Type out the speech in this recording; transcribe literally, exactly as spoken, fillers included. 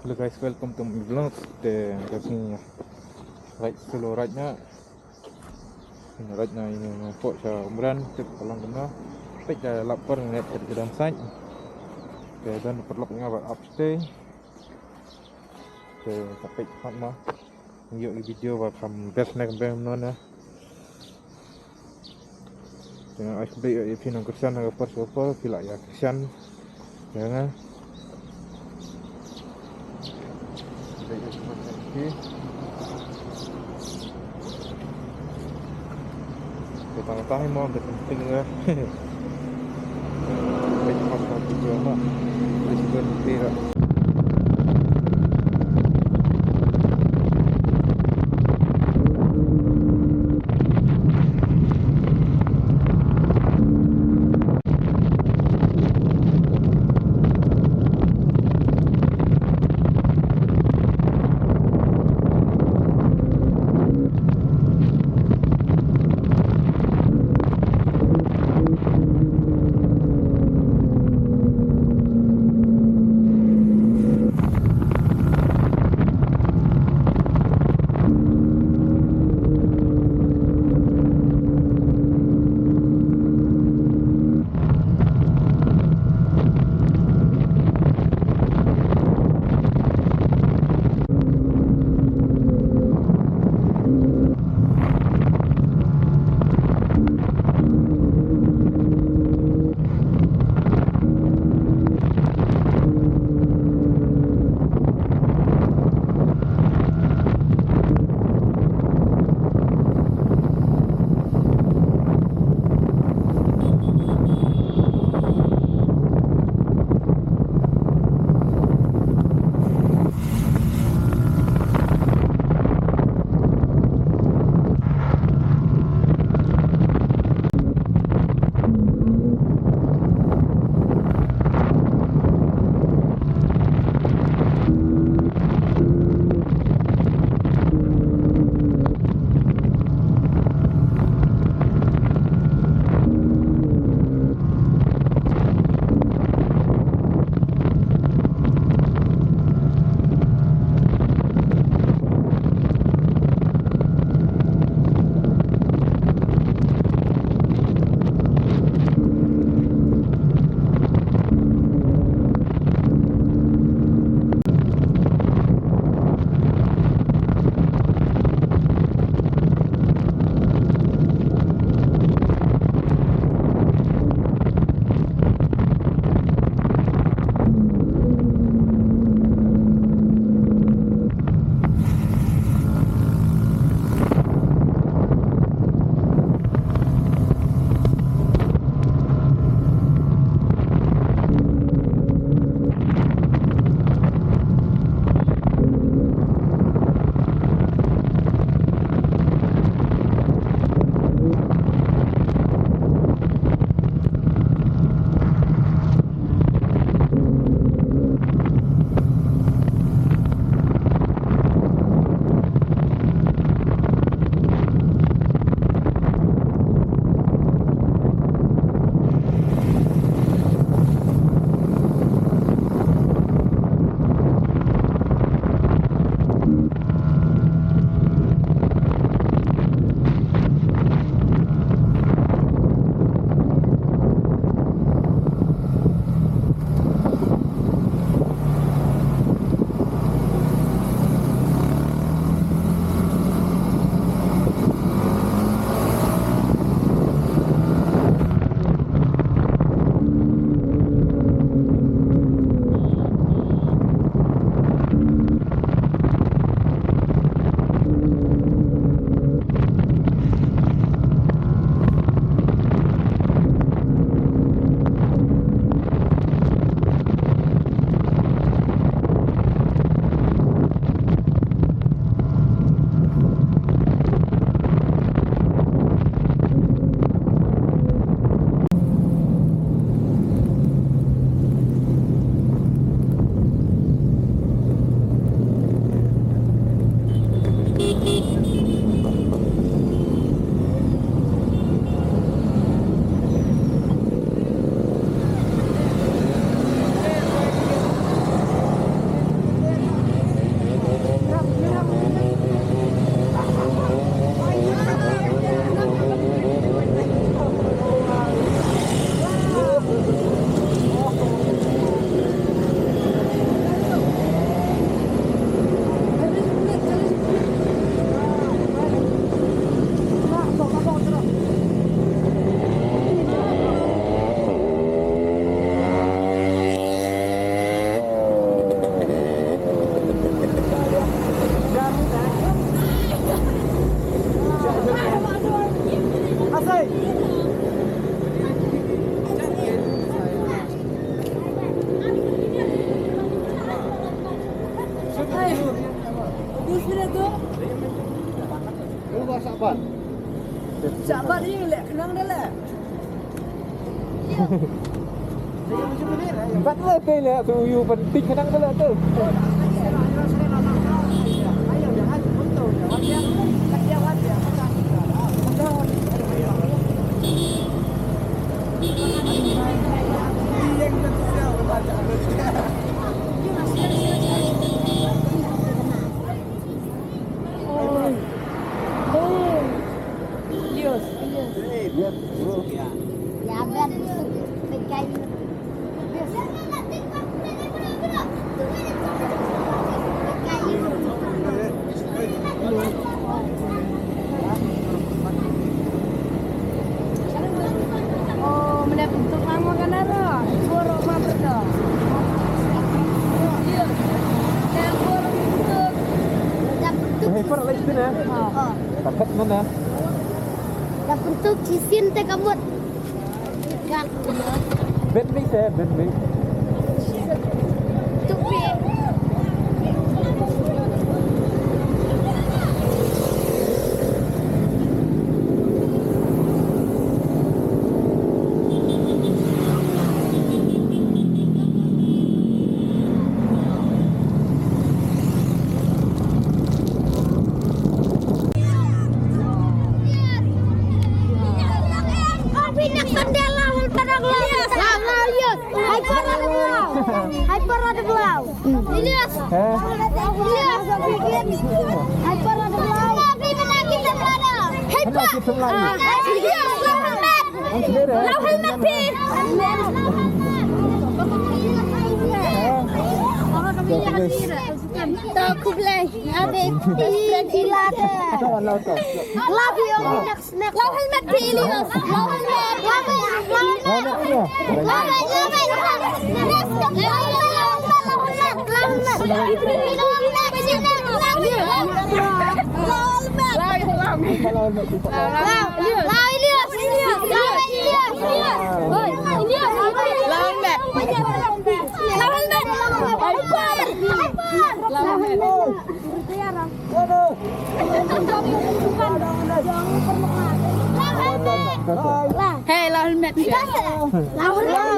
Hello guys, welcome to my vlog. Te ka sngi ride solo ride na. Ride na ïa nga pok sha Umran, tip ka long kumno. Peit da lap por nga net ka dang sait. Te don paralok nga ba upstay. Te ka peit pat ma. Ïoh i video ba kham best na kumno na. Te nga ai khublei ïa phi nongkyrshan ha ka por sha ka por, phi la ïa kyrshan ïa nga. Khublei ïa phi. Te tang tang mo, te penting nga. Khublei ïa phi, video ma. Khublei ïa phi. Shah bat ïa leh khnang da leh. Bat leh te leh tu yu ban tik khnang da leh tu. Hyper lagi sini ya. Dapat mana? Dah bentuk cisin te kamut. Bet mix eh, bet mix. Tupi. Hyper ada belau. Ilyas. Ilyas. Hyper ada belau. Hyper. Ilyas. Lau helmet phi. Tau khublei. Ade. Love you. Lau helmet phi Ilyas. Lau helmet. Lau helmet. Hey, lau helmet. Lau helmet.